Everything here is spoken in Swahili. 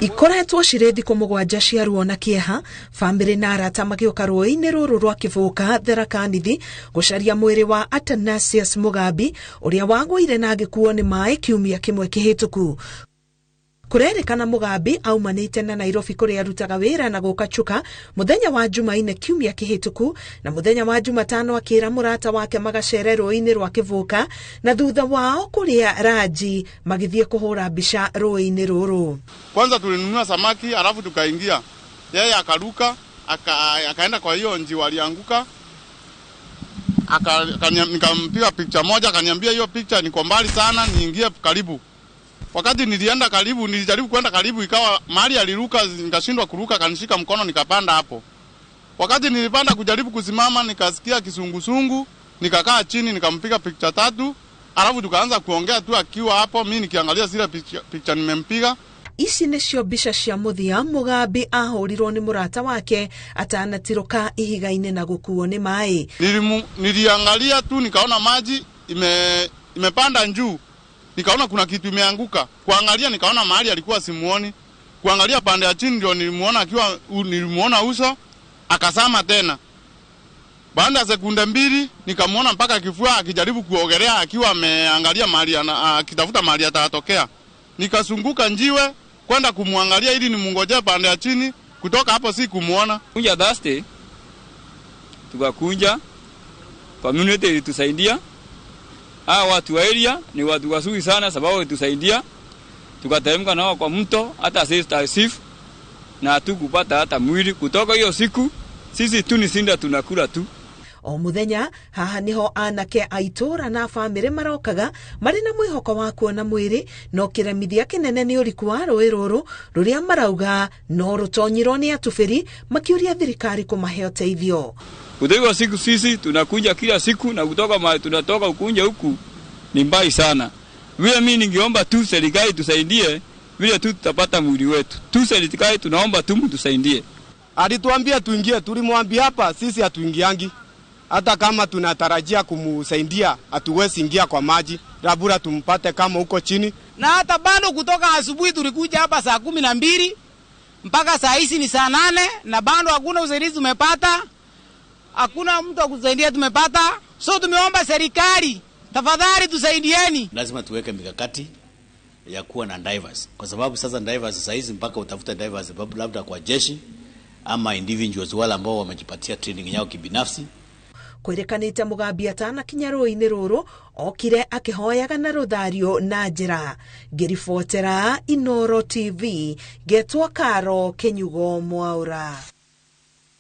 Ikoretwo cirĩ thikũ 7 cia ruo na kĩeha, bamĩrĩ na arata magĩũka rũĩ-inĩ rũrũ rwa Kĩbũka Tharaka Nithi gũcaria mwĩrĩ wa Athanasius Mugambi ũrĩa wagũire na agĩkuo nĩ maĩ kiumia kĩmwe kĩhĩtũku. Kũrerĩkana Mugambi aumanĩte na Nairobi kũrĩa arutaga wĩra na gũka Chuka mũthenya wa Jumaine kiumia kĩhĩtũku, na mũthenya wa Jumatano akĩra mũrata wake magacere rũĩ-inĩ rwa Kĩbũka, na thutha wao kũrĩa ranji magĩthiĩ kũhũra mbica rũĩ-inĩ rũrũ. Kwanza tulinunua samaki alafu tukaingia, yeye akaruka akaenda kwa hiyo nji walianguka, nikampiga picha moja, akaniambia hiyo picha niko mbali sana niingie karibu. Wakati nilienda karibu, nilijaribu kwenda karibu, ikawa mahali aliruka nikashindwa kuruka, akanishika mkono nikapanda hapo. Wakati nilipanda kujaribu kusimama nikasikia kisungusungu, nikakaa chini nikampiga picha 3, alafu tukaanza kuongea tu akiwa hapo, mimi nikiangalia zile picha nimempiga. Ici nĩcio mbica cia mũthia Mugambi ahũrirwo nĩ mũrata wake atanatiroka ihiga-inĩ na gũkuo nĩ maĩ. Niliangalia tu nikaona maji imepanda juu. Nikaona kuna kitu imeanguka. Kuangalia nikaona mahali alikuwa simuoni. Kuangalia pande ya chini ndio nilimuona akiwa, nilimuona uso akasama tena. Baada ya sekunde 2 nikamuona mpaka kifua akijaribu kuogelea akiwa ameangalia mahali akitafuta mahali atatokea. Nikasunguka njiwe kwenda kumwangalia ili nimungojee pande ya chini. Kutoka hapo si kumuona. Kunja Thursday tukakunja, community ilitusaidia. Hawa watu wa area ni watu wazuri sana sababu walitusaidia. Tukateremka nao kwa mto hata sisi safe na hatukupata hata mwili. Kutoka hiyo siku sisi tu ni sinda tunakula tu. O muthenya haha niho anake a itũra na bamĩrĩ marokaga marĩ na mwĩhoko wa kuona mwĩrĩ, no kĩremithia kĩnene nĩ ũriku wa rũĩ rũrũ rũrĩa marauga no rũtonyirwo nĩ atubĩri, makĩũria thirikari kũmahe ũteithio. Kutoka siku sisi tunakuja kila siku na kutoka mahali tunatoka ukunja huku ni mbali sana. Vile mimi ningeomba tu serikali tusaidie vile tu tutapata mwili wetu. Tu serikali tunaomba tu mtusaidie. Alituambia tuingie, tulimwambia hapa sisi hatuingiangi. Hata kama tunatarajia kumsaidia hatuwezi ingia kwa maji, labda tumpate kama huko chini. Na hata bado kutoka asubuhi tulikuja hapa saa 12 mpaka saa hizi ni saa 8 na bado hakuna usaidizi tumepata. Hakuna mtu akusaidia tumepata. So tumeomba serikali tafadhali tusaidieni. Lazima tuweke mikakati ya kuwa na divers, kwa sababu sasa divers sasa hizi mpaka utafute divers labda kwa jeshi ama individuals wale ambao wamejipatia training yao kibinafsi. Kwĩrĩkanĩte Mugambi atanakinya rũĩ-inĩ rũrũ okire akĩhoyaga na rũthario na njĩra. Ngĩribotera Inooro TV, ngetwo Karo Kĩnyugo Mwaura.